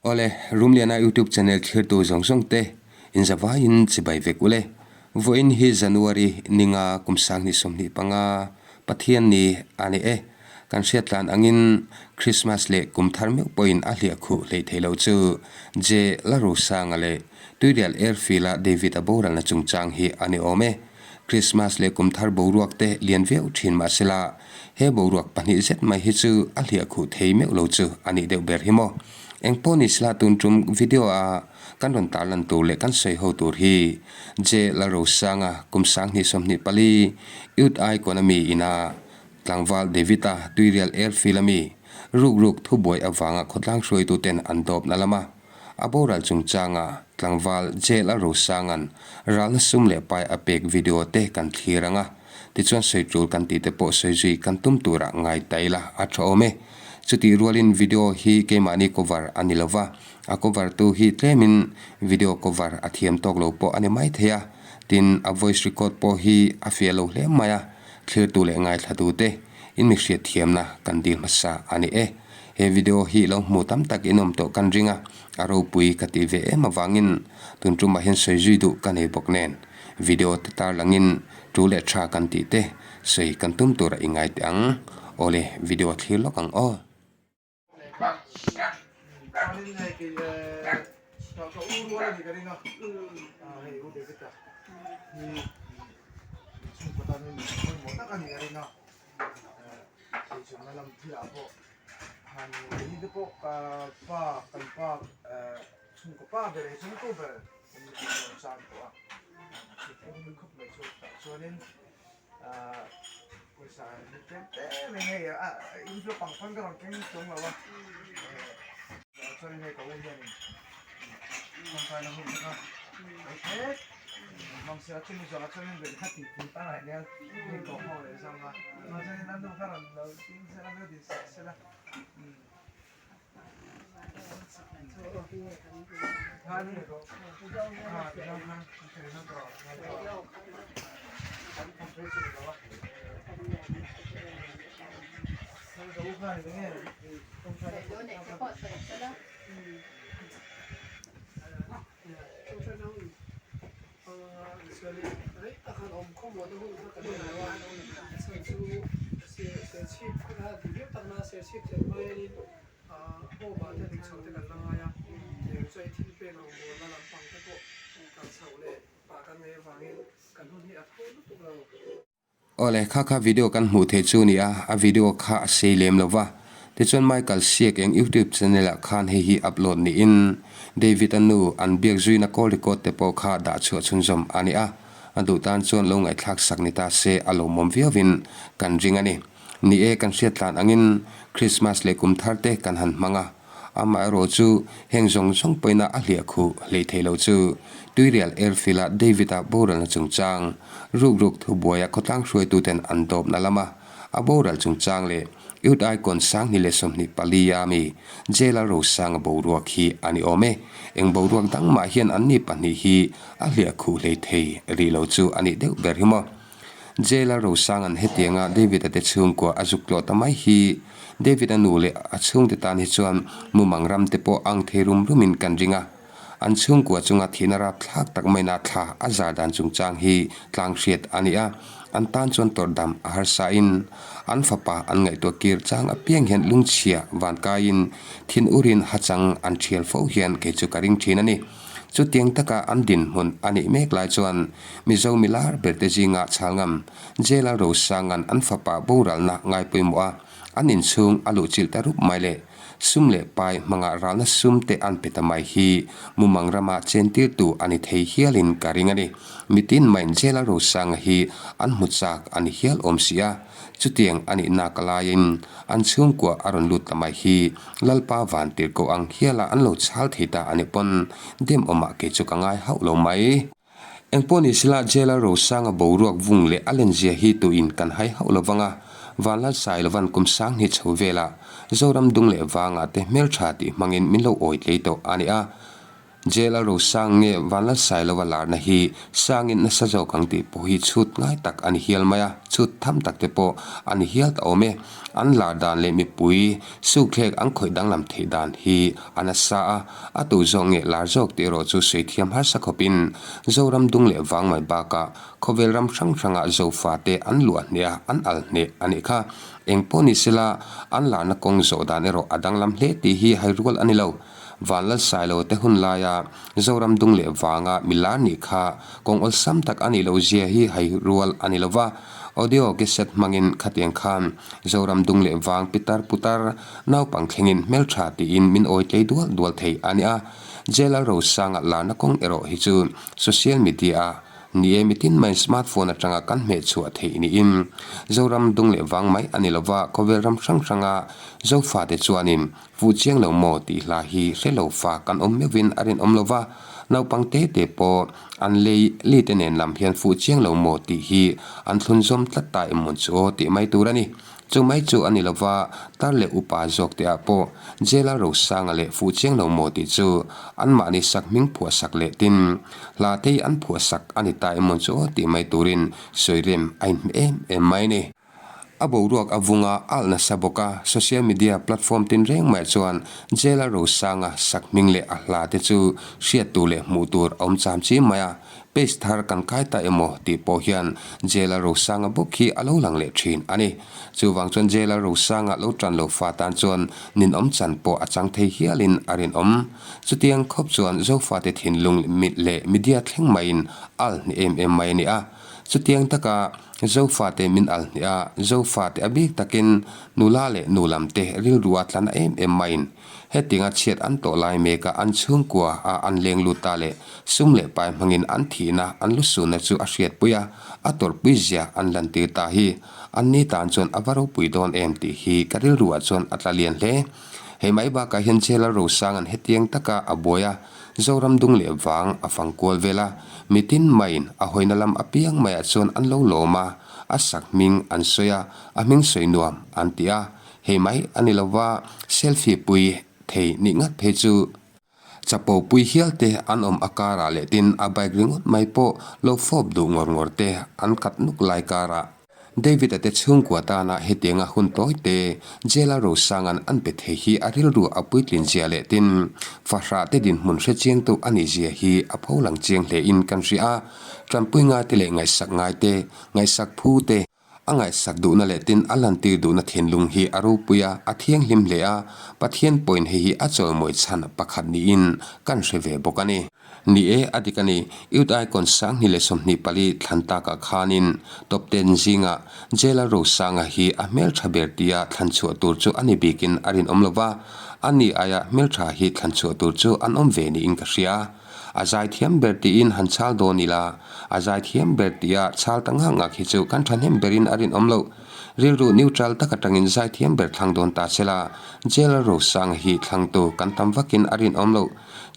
Awle, Rumliana YouTube channel thlirtu zawng zawng te inzavaiin chibai vek ule. Vawiin hi January ninga kum 2025 Pathian ni a ni e. Kan hriat tlan angin Christmas leh kum thar meuh pawhin a hliah khuh hleih theih loh chu Je Larusanga leh Tuirial Airfield-a David-a boralna chungchang hi a ni awm e. Christmas leh kum thar boruak te lian viau thin mahsela he boruak pahnih zet mai hi chu a hliah khuh thei meuh lo chu a nih deuh ber hi maw. Engpawh ni sela tun tum video a kan rawn tarlan tur leh kan sawi ho tur hi Je Lalrosanga kum 2024 Youth Icon ami ina tlangval David-a Tuirial Airfield ami ruk ruk thubuai avanga khawtlang hruaituten an dawpna lama a boral chungchanga tlangval Je Lalrosanga'n ralna sum leh pai a pek video te kan thlir ang a, tichuan sawi tul kan tih te pawh sawi zui kan tum turah ngai ta ila a tha awm e. Chutih rualin video hi keimahni cover a ni lova, a cover tu hi tlemin video cover a thiam tawk lo pawh a ni mai thei a, tin a voice record pawh hi a fiah lo hle mai a, thlirtu leh ngaithlatu te in mi hriat thiamna kan dil hmasa a ni e. He video hi lo hmu tam tak in awm tawh kan ring a, a ropui ka tih ve em avangin tun tumah hian sawi zui duh ka nei bawk nen video te tarlangin tu leh tha kan tih te sawi kan tum tur a i ngai teh ang. Awle video thlir lawk ang aw. Awle, kha kha video kan hmuh theih chu a ni a, a video kha a sei lem lo va. Tichuan Michael Siak eng YouTube channel ah khan hei hi upload niin David a nu an biak zuina call record te pawh kha dah chhuah chhunzawm a ni a. A duh tan chuan lo ngaihthlak sak ni ta se a lawmawm viauin kan ring a ni. Ni e, kan hriat tlan angin Christmas leh kum thar te kan han hmang a. Amaherawh chu heng zawng zawng pawhin a hliah khuh hlei thei lo chu Tuirial Airfield-a David-a boralna chungchang, ruk ruk thubuaia khawtlang hruaituten an dawpna lama a boral chungchang leh Youth Icon 2024 a mi Jail-a Rosanga boruak hi a ni awm e. Eng boruak dang mah hian anni pahnih hi a hliah khuh hlei thei rih lo chu a nih deuh ber hi maw. Jail-a Rosanga'n hetianga David-a te chhungkua a zuk tlawh ta mai hi David-a nu leh a chhungte tan hi chuan mumang ram te pawh ang thei rum rumin kan ring a. An chhungkua chunga thihna rapthlak tak maina thla a zar dan chungchang hi tlang hriat a ni a, an tan chuan tawrh dam a harsain an fapa an ngaihtuah kir chang apiang hian lungchhia vankaiin thin urin hachang an thial fo hian kei chu ka ring thin a ni. Chutiang taka an dinhmun a nih mek lai chuan Mizo milar berte zinga chhal ngam Jail-a Rosanga'n an fapa boralna ngai pawimawh a, an inchhung a luhchilh ta rup mai leh sum leh pai hmanga ralna sum te an pe ta mai hi mumang rama chentirtu a ni thei hialin ka ring a ni. Mitin maiin Jail-a Rosanga hi an hmu chak a ni hial awm si a. Chutiang a nih nak laiin an chhungkua a rawn lut ta mai hi Lalpa van tirhkoh ang hiala an lo chhal thei ta a ni pawn dem awmah kei chu ka ngai hauh lo mai. Engpawh ni sela Jail-a Rosanga boruak vung leh a lenzia hi tuin kan hai hauh lo vang a, Vanlalsai lovan kum 2000 chho vela Zoram dung leh vangah te hmeltha tih hmangin min lo awi tlei tawh a ni a. Jail a rosang nge Vanlalsailova larna hi sangin nasa zawk ang tih pawh hi chhut ngai tak a ni hial mai a, chhut tham tak te pawh a ni hial ta awm e. An lar dan leh mipui sukthlek an khawih danglam theih dan hi a nasa a, a tu zawk nge lar zawk tih erawh chu sawi thiam harsa khawpin Zoram dung leh vang mai bakah khawvel ram hrang hrangah Zofate an luah hneh a, an al hneh a nih kha. Eng pawh ni sela an larna kawng zawh dan erawh a danglam hle tih hi hai rual a ni lo. Vanlalsailo te hun laia Zoram dung leh vanga mi lar nih kha kawng awlsam tak a nih loh zia hi hai rual a ni lo va. Audio cassette hmangin khatiang khan Zoram dung leh vang pitar putar naupang thlengin hmeltha tiin min awi tlei dual dual thei a ni a. Jail Rosanga larna kawng erawh hi chu social media a ni e mitin maiin smartphone atanga kan hmeh chhuah theih niin Zoram dung leh vang mai a ni lo va, khawvel ram hrang hranga Zofate chuanin Fuh chiang lo maw tih hla hi hre lo fa kan awm meuhin a rinawm lo va, naupang te te pawh an lei li te nen lam hian fuh chiang lo maw tih hi an thlun zawm tlat ta em mawn chu aw tih mai tur a ni. Chu mai chu a ni lo va, tar leh upa zawk te ah pawh Jail-a Rosanga leh fuh chiang lo maw tih chu anmahni sak hming phuah sak leh tin hla te hi an phuah sak a ni ta em mawn chu aw tih mai turin sawi rem a inhmeh em em mai a ni. A boruak a vung a, alh nasa bawk a, social media platform tinreng maiah chuan Jail-a Rosanga sak hming leh a hla te chu hriat tur leh hmuh tur a awm cham chi mai a, page thar kan kai ta emaw tih pawh hian Jail-a Rosanga bawk hi a lo lang leh thin a ni. Chuvang chuan Jail-a Rosanga lo tan lo fa tan chuan ninawm chan pawh a chang thei hialin a rinawm. Chutiang khawp chuan Zofate thinlung leh media thleng maiin alh ni em em mai a ni a. Chutiang taka Zofate min al hnih a, Zofate a bik takin nula leh nu lamte rilru a tla na em em maiin hetianga chhiat an tawh lai meka an chhungkua a an leng lut ta leh sum leh pai hmangin an thihna an lusunna chu a hriatpui a, a tawrhpui zia an lantir ta hi anni tan chuan a va ropui dawn em tih hi ka rilru ah chuan a tla lian hle. Hei mai bakah hian Jail-a Rosanga'n hetiang taka a buai a, Zoram dung leh vang a fang kual vel a, mitin maiin a hawina lam apiang maiah chuan an lo lawm a, a sak hming an sawi a, a hming sawi nuam an ti a, hei mai a ni lova selfie pui thei nih ngat phei chu chapo pui hial te an awm a karah leh tin a bike ringawt mai pawh lo fawp duh ngawr ngawr te an kat nuk lai karah. David-a te chhungkua tana hetianga hun tawi te Jail-a Rosanga'n an pe thei hi a rilru a puitlin zia leh tin, fahrah te dinhmun hre chiangtu a nih zia hi a pho lang chiang hle in kan hria a, tanpui ngai te leh ngaihsak ngai te, ngaihsak phu te, a ngaihsak duhna leh tin a lantir duhna thinlung hi a ropui a, a thianghlim hle a, Pathian pawhin hei hi a chawimawi chhan pakhat niin kan hre ve bawk a ni. Ni e, a dik a ni. Youth Icon 2024 thlan takah khanin Top Ten zingah Jail-a Rosanga hi a hmeltha ber tia thlan chhuah tur chu a ni bikin a rinawm lo va, a ni aia hmeltha hi thlan chhuah tur chu an awm ve niin ka hria. A zaithiam ber tiin han chhal dawn ila, a zaithiam ber tia chhal ta ngak ngak hi chu kan thahnem berin a rinawm loh. Rilru neutral tak atangin zaithiam ber thlang dawn ta se la, Jail-a Rosanga hi thlangtu kan tam vakin a rinawm loh.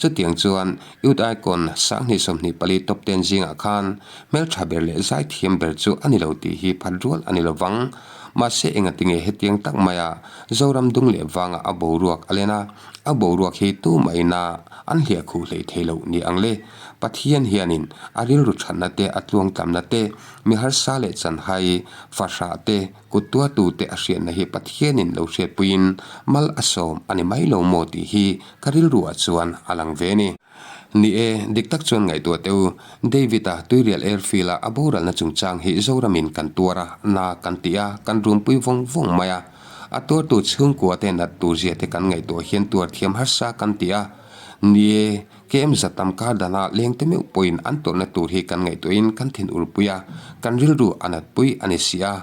Chutiang chuan Youth Icon 2024 Top Ten zingah khan hmeltha ber leh zaithiam ber chu a ni lo tih hi phat rual a ni lo vang. Mahse engatinge hetiang tak maia Zoram dung leh vangah a boruak a len a, a boruak hi tu maina an hliah khuh hlei thei loh ni ang le. Pathian hianin a rilru thatna te, a tluangtlamna te, mi harsa leh chanhai, fahrah te, Kut tuartute a hriatna hi Pathianin lo hriatpuiin mal a sawm a ni mai lo maw tih hi ka rilruah chuan a lang ve a ni. Ni e, dik tak chuan ngaihtuah teh u, David-a Tuirial Airfield-a a boralna chungchang hi Zoramin kan tuar a, na kan ti a, kan rumpui vawng vawng mai a. A tuartu chhungkua te nat turzia te kan ngaihtuah hian tuar thiam harsa kan ti a. Ni e, KM za tam kar dana leng te meuh pawhin an tawrhna tur hi kan ngaihtuahin kan thin urpui a, kan rilru a natpui a ni si a.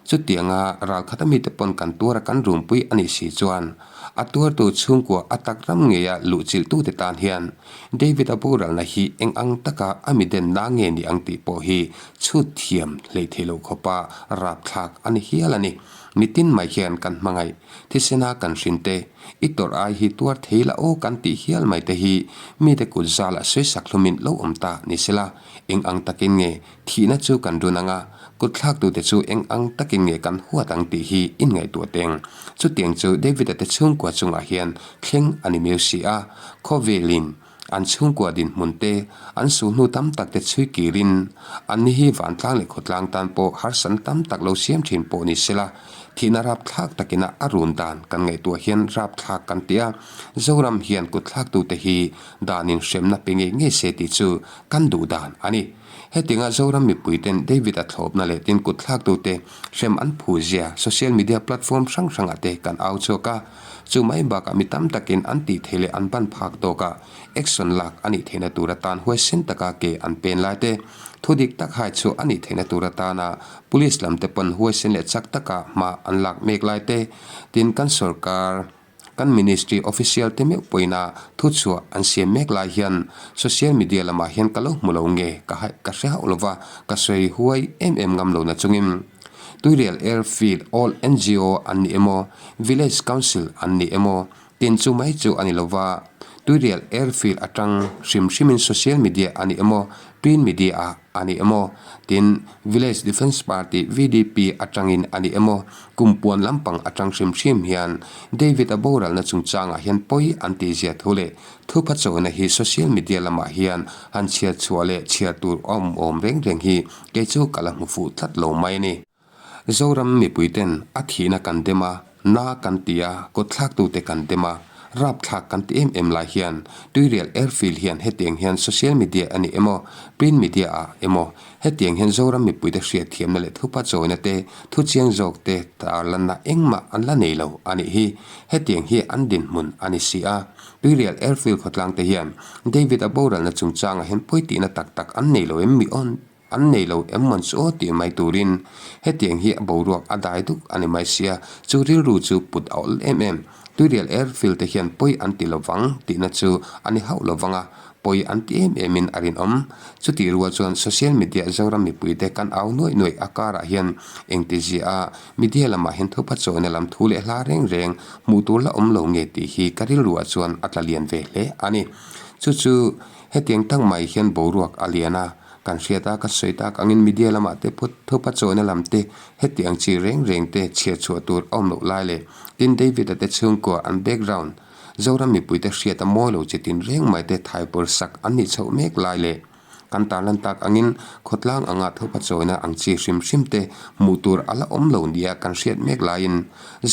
Chutianga ralkhat a mite pawn kan tuar a kan rumpui a nih si chuan a tuartu chhungkua a tak ram ngeia luhchilhtute tan hian David-a boralna hi eng ang taka a mi denna nge ni ang tih pawh hi chhut thiam hleih theih loh khawpa rapthlak a ni hial a ni. Mitin mai hian kan hmangaih thisena kan hrinte I tawrh ai hi tuar thei la aw kan tih hial mai te hi mite kut zala sawisak hlumin lo awm ta ni sela, eng ang takin nge thihna chu kan run anga, kut thlaktute chu eng ang takin nge kan huat ang tih hi inngaihtuah teng. Chutiang chu David-a te chhungkua chungah hian thleng a ni miau si a, khawvelin. An chhungkua dinhmun te, an sulhnu tam tak te chhui kirin anni hi vantlang leh khawtlang tan pawh harsatna tam tak lo siam thin pawh ni sela, thihna rapthlak takina a run dan kan ngaihtuah hian rapthlak kan ti a, Zoram hian kutthlaktute hi danin hremna pe ngei ngei se tih chu kan duh dan a ni. Hetianga Zoram mipuiten David-a thlawpna leh tin kutthlaktute hrem an phu zia social media platform hrang hrangah te kan au chhuak a. Chu mai bakah mi tam takin an tih theih leh an ban phak tawkah action lak a nih theihna tur atan huaisen taka ke an pen lai te, thu dik tak hai chhuah a nih theihna tur atana police lam te pawn huaisen leh chak taka hma an lak mek lai te, tin kan sorkar, kan ministry official te meuh pawhin a thu chhuah an siam mek lai hian social media lamah hian ka lo hmu lo nge ka ka hre hauh lova ka sawi huai em em ngam lo na chungin. Tuirial Airfield All NGO an ni emaw, Village Council an ni emaw, tin chu mai chu a ni lova, Tuirial Airfield atang hrim hrimin social media a ni emaw, print media ah a ni emaw, tin Village Defence Party, VDP, atangin a ni emaw, kumpuan lampang atang hrim hrim hian David-a boralna chungchangah hian pawi an tihzia thu leh thupha chawina hi social media lamah hian han chhiar chhuah leh chhiar tur awm awm reng reng hi Kei chu ka la hmu fuh tlat lo mai a ni. Zoram mipuiten a thihna kan dem a, na kan ti a, kawtthlaktute kan dem a, rapthlak kan ti em em lai hian Tuirial Airfield hian hetiang hian social media a ni emaw, print media ah emaw hetiang hian Zoram mipuite hriatthiamna leh thupa chawina te, thu chiang zawk te tarlanna engmah an la nei lo a nih hi. Hetiang hi an dinhmun a ni si a. Tuirial Airfield khawtlang te hian David-a boralna chungchangah hian pawi tihna tak tak an nei lo em mi awn an nei lo em mawn chu aw tih mai turin hetiang hi a boruak a dai duk a ni mai sia, chu rilru chu put a awl em em. Tuirial Airfield te hian pawi an ti lovang tihna chu a ni hauh lovang a, pawi an ti em emin a rinawm. Chutih rual chuan social media Zoram mipuite kan au nuaih nuaih a karah hian engtizia a Media lamah hian thupa chawina lam thu leh hla reng reng hmuh tur la awm lo nge tih hi ka rilruah chuan a tla lian ve hle a ni. Chu chu hetiang tak mai hian boruak a lian a, kan hriat a, ka sawi tak angin media lamah te phut thupa chawina lam te hetiang chi reng reng te chhiar chhuah tur a awm loh lai leh tin David-a te chhungkua an background Zoram mipuite hriat a mawi lo chi tin reng mai te thaipawr sak an nih chhoh mek lai leh Kan tarlan tak angin khawtlang anga thupa chawina ang chi hrim hrim te hmuh tur a la awm lo nia kan hriat mek laiin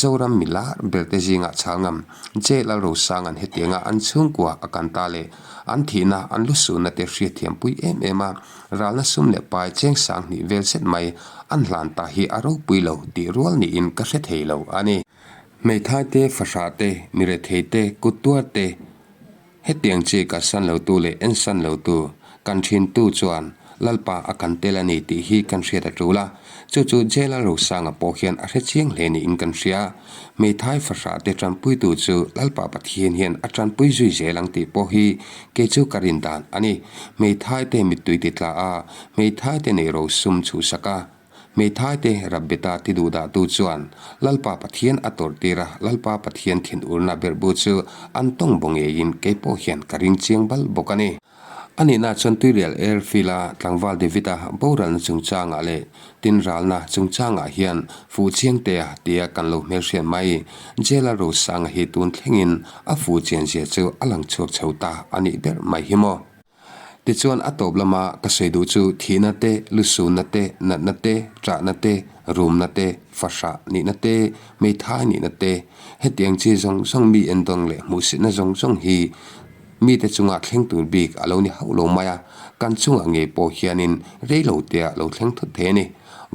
Zoram mi lar ber te zingah chhal ngam J Lalrosanga'n hetianga an chhungkua a kan ta leh an thihna an lusunna te hriatthiampui em em a, ralna sum leh pai cheng sang hnih vel zet mai an hlan ta hi a ropui lo tih rual niin ka hre thei lo a ni. Hmeithai te, fahrah te, mirethei te, kuttuar te, Hetiang chi kalsan lotu leh ensan lotu kan thintu chuan Lalpa a kan tel a ni tih hi kan hriat a tul a, chu chu Jail-a Rosanga pawh hian a hre chiang hle niin kan hria. Hmeithai fahrah te tanpuitu chu Lalpa Pathian hian a tanpui zui zel ang tih pawh hi kei chu ka rin dan a ni. Hmeithai te mittui ti tla a, hmeithai te nei rosum chhuhsak a, Hmeithai te Rabbeta ti duhdahtu chuan Lalpa Pathian a tawrhtir a, Lalpa Pathian thinurna berhbu chu an tawng baw ngeiin kei pawh hian ka ring chiang bal bawk a ni. A nihna chuan Tuirial Airfield-a tlangval David-a boralna chungchangah leh tinralna chungchangah hian fuh chiang tea tia kan lo hmelhriat mai. Jail-a Rosanga hi tun thlengin a fuh chianzia chu a lang chhuak chho ta a nih ber mai hi maw. Tichuan a tawp lama ka sawi duh chu thihna te, lusunna te, natna te, ṭahna te, rumna te, fahrah nihna te, hmeithai nihna te, hetiang chi zawng zawng mi endawng leh hmuhsitna zawng zawng hi mite chunga thleng tur bik a lo ni hauh lo mai a, kan chungah ngei pawh hianin reilo tea lo thleng thut thei a ni.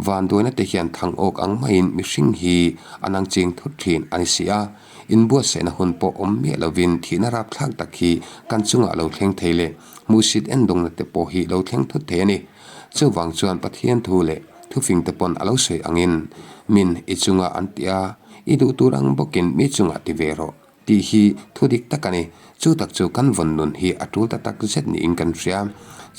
Vanduaina te hian thang awk ang maiin mihring hi a nang ching thut ṭhin a ni si a. Inbuatsaihna hun pawh awm miah lovin thihna rapthlak tak hi kan chungah lo thleng thei leh hmuhsit endawngna te pawh hi lo thleng thut thei a ni. Chuvang chuan Pathian thu leh thufing te pawn a lo sawi angin, Min i chunga an ti a, i duh tur ang bawkin mi chungah ti ve rawh tih hi thu dik tak a ni. Chu tak chu kan vawn nun hi a tul ta tak zet niin kan hria.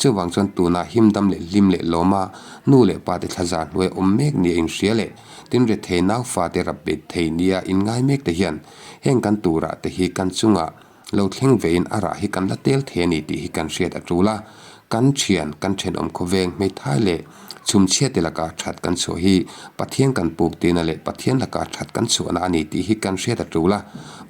Chuvang chuan tunah himdam leh hlim leh lawma nu leh pa te thlazar hnuai awm mek nia inhria leh tin rethei nau fate rap bet thei nia inngai mek te hian heng kan turah te hi kan chungah lo thleng vein a rah hi kan la tel thei a ni tih hi kan hriat a tul a. Kan thian, kan thenawm khawveng hmeithai leh chhumchhiate laka that kan chhuah hi Pathian kan puk tirna leh Pathian laka that kan chhuahna a ni tih hi kan hriat a tul a.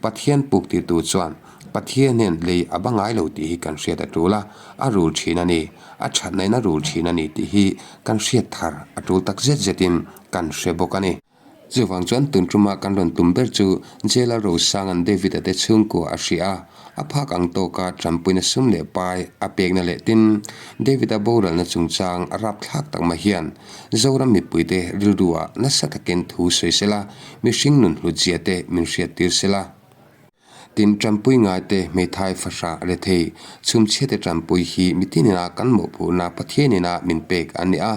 Pathian puk tirtu chuan. Pathian hian lei a ba ngai lo tih hi kan hriat a tul a, a rul thin a ni, a thatna in a rul thin a ni tih hi kan hriat thar a tul tak zet zetin kan hre bawk a ni. Chuvang chuan tun tuma kan rawn tum ber chu Jail-a Rosanga'n David-a te chhungkua a hria a, a phak ang tawka tanpuina sum leh pai a pekna leh tin David-a boralna chungchang a rapthlak tak mai hian Zoram mipuite rilruah nasa takin thu sawi sela, mihring nun hlutzia te min hriattir sela. Tin, tanpui ngaite hmeithai fahrah rethei chhumchhiate tanpui hi mitinina kan mawhphurhna Pathianina min pek an ni a,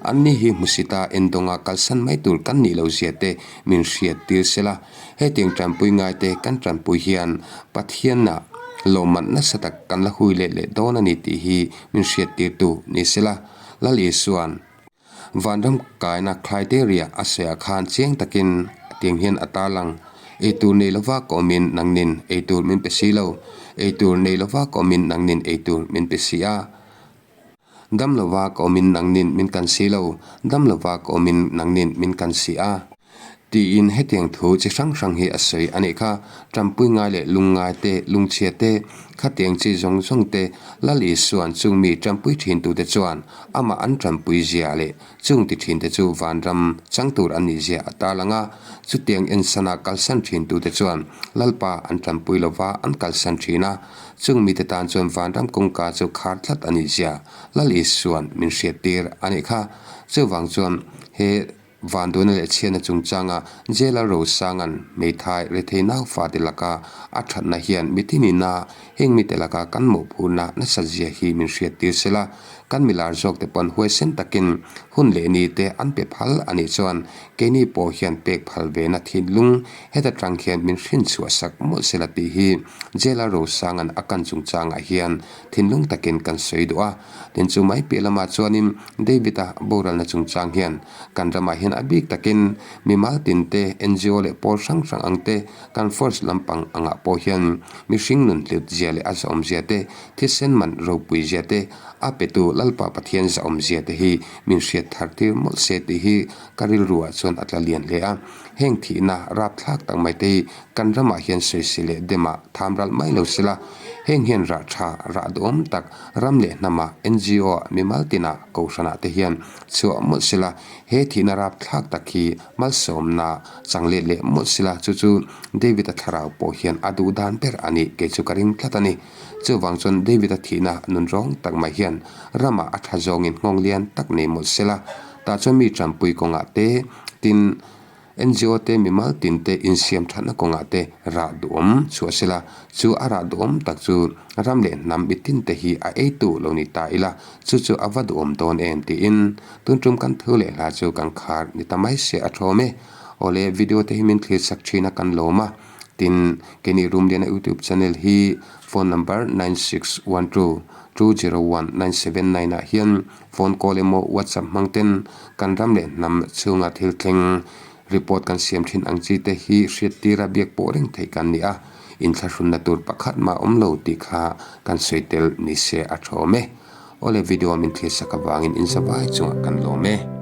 anni hi hmusita endawnga kalsan mai tur kan nih lohzia te min hriattir sela. Hetiang tanpui ngaite kan tanpui hian Pathianna lawmman nasa tak kan la hui let leh dawn a ni tih hi min hriattirtu ni sela. Lal Isua'n. Vanram kaina criteria a sawiah khan chiang takin tiang hian a tarlang, Eitur nei lova ka awmin nangnin eitur min pe si lo, eitur nei lova ka awmin nangnin eitur min pe si a, dam lova ka awmin nangnin min kan si lo, dam lova ka awmin nangnin min kan si a. Tiin hetiang thu chi hrang hrang hi a sawi a nih kha. Tanpui ngai leh lungngai te, lungchhia te, khatiang chi zawng zawng te, Lal Isua'n chung mi tanpui thintute chuan amah an tanpui zia leh chung ti thinte chu vanram chang tur an nih zia a tarlang a. Chutiang ensana kalsan thintute chuan Lalpa an tanpui lova an kalsan thin a. Chung mite tan chuan vanram kawngka chu khar tlat a nih zia Lal Isua'n min hriattir a nih kha. Chuvang chuan he. Vanduaina leh chhiatna chungchanga Jail-a Rosanga'n hmeithai rethei naufate laka a thatna hian mitinina heng mite laka kan mawhphurhna nasa zia hi min hriattir sela, kan milar zawkte pawn huaisen takin hun leh nite an pe phal a nih chuan keini pawh hian pek phal vena thinlung heta tang hian min hrinchhuah sak mawlh sela tih hi Jail-a Rosanga'n a kan chungchangah hian thinlung takin kan sawi duh a. Tin chu mai piah lamah chuanin David-a boralna chungchang hian kan ramah hian a bik takin mimal tinte, ngo leh pawl hrang hrang ang te, kan force lampang angah pawh hian mihring nun hlut zia leh a zahawm zia te, thisen man ropui zia te, a petu Lalpa Pathian zahawm zia te hi min hriat thar tir mawlh se tih hi ka rilruah chuan a tla lian hle a. Heng thihna rapthlak tak mai te hi kan ramah hian sawisel leh demah tham ralh mai lo sela, heng hian rah tha, rah duhawm tak ram leh hnamah, ngo-ah, mimal tinah, kohhranah te hian chhuah mawlh sela, he thihna rapthlak tak hi malsawmna chang let leh mawlh sela, chu chu David-a thlarau pawh hian a duh dan ber a nih kei chu ka ring tlat a ni. Chuvang chuan David-a thihna nun rawng tak mai hian ramah a tha zawngin nghawng lian tak nei mawlh sela, tah chuan mi tanpui kawngah te, tin, Ngo te mimal tin te insiam thatna kawngah te rah duhawm chhuah sela, chu a rah duhawm tak chu ram leh hnam i tin te hi a eitu lo ni ta ila, chu chu a va duhawm dawn em tiin tun tum kan thu leh hla chu kan khar ni ta mai se a thawm e. Awle video te hi min thlir sak thin a kan lawm a, tin keini Rumliana YouTube channel hi phone number 9612 201 979 ah hian Phone call emaw WhatsApp hmang ten kan ram leh hnam chhunga thil thleng report kan siam thin ang chi te hi hriattira biak pawh reng theih kan ni a, inthlahrunna tur pakhat mah awm lo tih kha kan sawi tel ni se a tha awm e. Awle video min thlir sak avangin inzavai chungah kan lawm e.